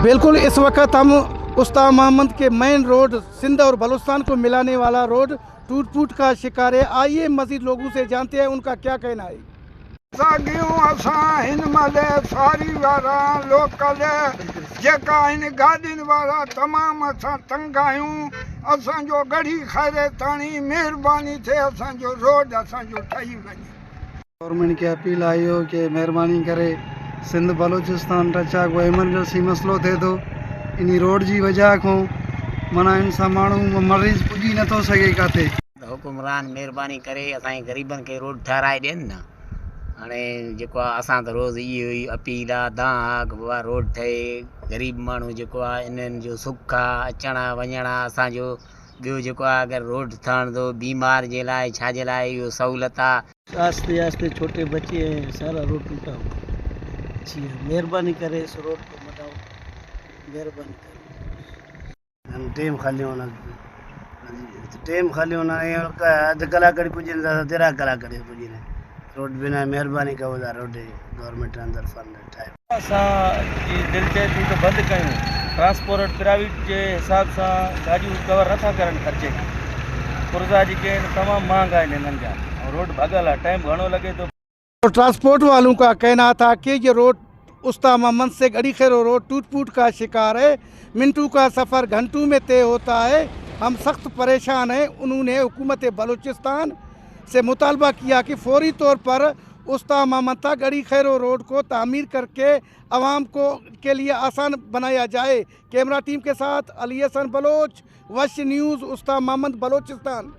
बिल्कुल इस वक्त हम उस्ता मोहम्मद के मेन रोड सिंध और बलूचिस्तान को मिलाने वाला रोड टूट फूट का शिकार है। आइए मजीद लोगों से जानते हैं उनका क्या कहना है। साॻियूं असां हिन महिल सारी वारा लोकल जेका आहिनि गाॾियुनि वारा तमामु असां तंग आहियूं। असांजो ॻढ़ी ख़ैरे ताणी महिरबानी थिए असांजो रोड असांजो ठही वञे। गवर्नमेंट खे अपील आहे इहो की महिरबानी करे सिंध बलूचिस्तान टच आहे, को एमरजेंसी मसइलो थिए थो इन रोड जी वजह खां, माना इन सां माण्हू मरीज़ पुॼी नथो सघे किथे। हुकुमरान महिरबानी करे असांजे ग़रीबनि खे रोड ठाराए ॾियनि न। हाणे जेको आहे असां त रोज़ इहो ई अपील आहे, दांह आहे की बाबा रोड ठहे। ग़रीब माण्हू जेको आहे इन्हनि जो सुख आहे, अचण आहे वञण आहे असांजो। ॿियो जेको आहे अगरि रोड ठहंदो बीमार जे लाइ छाजे लाइ इहो सहूलियत आहे। आस्ते आस्ते छोटे बच्चे हैं, सारा रोड टूटा हुआ है। जी हाँ, मेहरबानी करे इस रोड को बनाओ, मेहरबानी करो। टाइम खाली होना, टाइम खाली होना, अधु कलाक पुॼी वेंदा, 13 कलाक पुॼी रोड बिना। महिरबानी कयो था रोड गवर्नमेंट अंदरि फंड ठाहे। असांजी दिलि चए थी त बंदि कयूं ट्रांसपोर्ट। प्राइवेट जे हिसाब सां गाॾियूं कवर नथा करनि ख़र्चे खे। पुर्ज़ा जेके आहिनि तमामु महांगा आहिनि हिननि जा ऐं रोड भॻल आहे, टाइम घणो लॻे थो। तो ट्रांसपोर्ट वालों का कहना था कि ये रोड उस्ता मोहम्मद से गढ़ी खैरो रोड टूट फूट का शिकार है, मिनटों का सफ़र घंटों में तय होता है, हम सख्त परेशान हैं। उन्होंने हुकूमत बलूचिस्तान से मुतालबा किया कि फौरी तौर पर उस्ता मोहम्मद गढ़ी खैरो रोड को तामीर करके आवाम को के लिए आसान बनाया जाए। कैमरा टीम के साथ अली हसन बलोच, वश न्यूज़, उस्ता मोहम्मद, बलूचिस्तान।